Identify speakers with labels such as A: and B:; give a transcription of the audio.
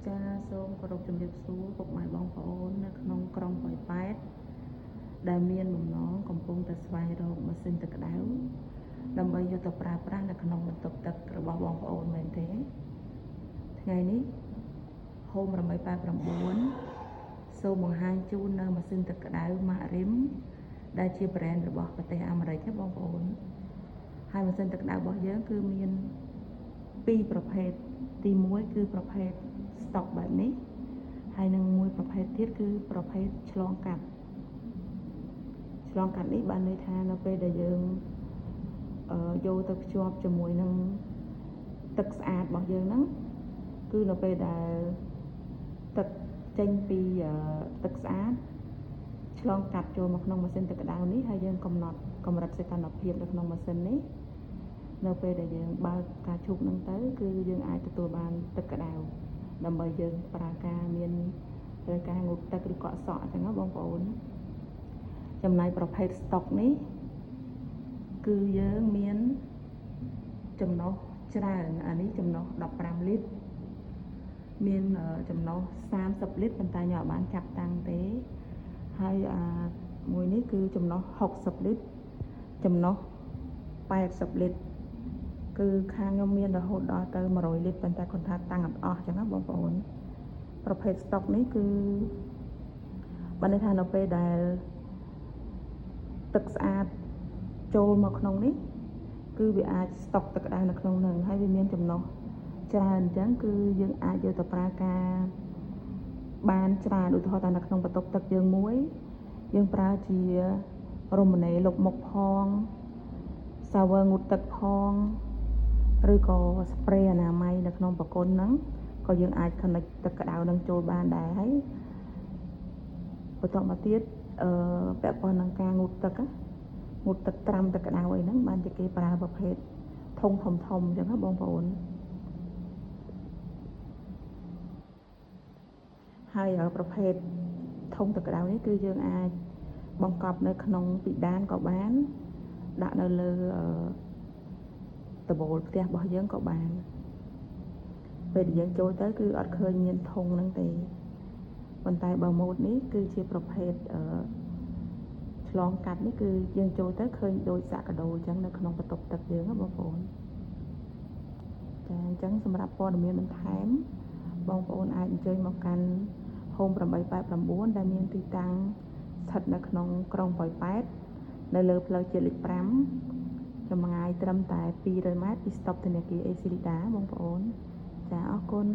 A: ចាសូមគោរពជំរាបសួរពុកម៉ែបងប្អូននៅក្នុងក្រុងប៉ោយប៉ែតដែលមានបំណងកំពុងតែស្វែងរកម៉ាស៊ីនទឹកក្តៅដើម្បីយកទៅប្រើប្រាស់នៅក្នុងបន្ទប់ទឹករបស់បងប្អូនមែនទេថ្ងៃនេះ Home 889សូមបង្ហាញជូននៅម៉ាស៊ីនទឹកក្តៅ Marin ដែលជា brand របស់ប្រទេសអាមេរិកណាបងប្អូនហើយម៉ាស៊ីនទឹកក្តៅរបស់យើងគឺមានពីរប្រភេទទី1គឺប្រភេទ stock បែបនេះហើយនឹងមួយប្រភេទទៀតគឺប្រភេទឆ្លងកាត់ឆ្លងកាត់នេះបានន័យថានៅពេលដែលយើងអឺយកទៅភ្ជាប់ជាមួយនឹងទឹកស្អាតរបស់យើងហ្នឹងគឺនៅពេលដែលទឹកចេញពីទឹកស្អាតឆ្លងកាត់ចូលមកក្នុងម៉ាស៊ីនទឹកក្តៅនេះហើយយើងកំណត់កម្រិតសីតុណ្ហភាពនៅក្នុងម៉ាស៊ីននេះនៅពេលដែលយើងបើកការឈូកហ្នឹងទៅគឺយើងអាចទទួលបានទឹកក្តៅដើម្បីយើងប្រើការមានត្រូវការងូតទឹកឬកក់សក់អញ្ចឹងណាបងប្អូនចំណែកប្រភេទ stock នេះគឺយើងមានចំណុះច្រើនអានេះចំណុះ15លីត្រមានចំណុះ30លីត្រប៉ុន្តែខ្ញុំអត់បានចាប់តាំងទេហើយអាមួយនេះគឺចំណុះ60លីត្រចំណុះ80លីត្រគឺខាងខ្ញុំមានរហូតដល់ទៅ100លីត្រប៉ុន្តែគាត់ថាតាំងអត់អស់អញ្ចឹងណាបងប្អូនប្រភេទ stock នេះគឺបានន័យថានៅពេលដែលទឹកស្អាតចូលមកក្នុងនេះគឺវាអាចស្តុកទឹកក្តៅនៅក្នុងនឹងហើយវាមានចំណុះច្រើនអញ្ចឹងគឺយើងអាចយកទៅប្រើការបានច្រើនឧទាហរណ៍ថានៅក្នុងបន្ទប់ទឹកយើងមួយយើងប្រើជារ៉ូប៊ីណេលុបមុខផង shower ងូតទឹកផងឬក៏ spray អនាម័យនៅក្នុងបង្គន់ហ្នឹងក៏យើងអាច connect ទឹកក្តៅនឹងចូលបានដែរហើយបន្ទាប់មកទៀតអឺពាក់ព័ន្ធនឹងការងូតទឹកងូតទឹកត្រាំទឹកក្តៅអីហ្នឹងបានជាគេប្រើប្រភេទធុងធំធំអញ្ចឹងណាបងប្អូនហើយប្រភេទធុងទឹកក្តៅនេះគឺយើងអាចបង្កប់នៅក្នុងពិដានក៏បានដាក់នៅលើដំបូលផ្ទះរបស់យើងក៏បានពេលដែលយើងចូលទៅគឺអត់ឃើញមានធុងហ្នឹងទេប៉ុន្តែបើម៉ូតនេះគឺជាប្រភេទអឺឆ្លងកាត់នេះគឺយើងចូលទៅឃើញដូចសាក់កាដូអញ្ចឹងនៅក្នុងបន្ទប់ទឹកយើងណាបងប្អូនចាអញ្ចឹងសម្រាប់ព័ត៌មានបន្ថែមបងប្អូនអាចអញ្ជើញមកកាន់ Home 889ដែលមានទីតាំងស្ថិតនៅក្នុងក្រុងប៉ោយប៉ែតនៅលើផ្លូវជាតិលេខ5ចម្ងាយត្រឹមតែ200ម៉ែត្រពីស្តុបធនាគារអេស៊ីលីដាបងប្អូនចាអរគុណ។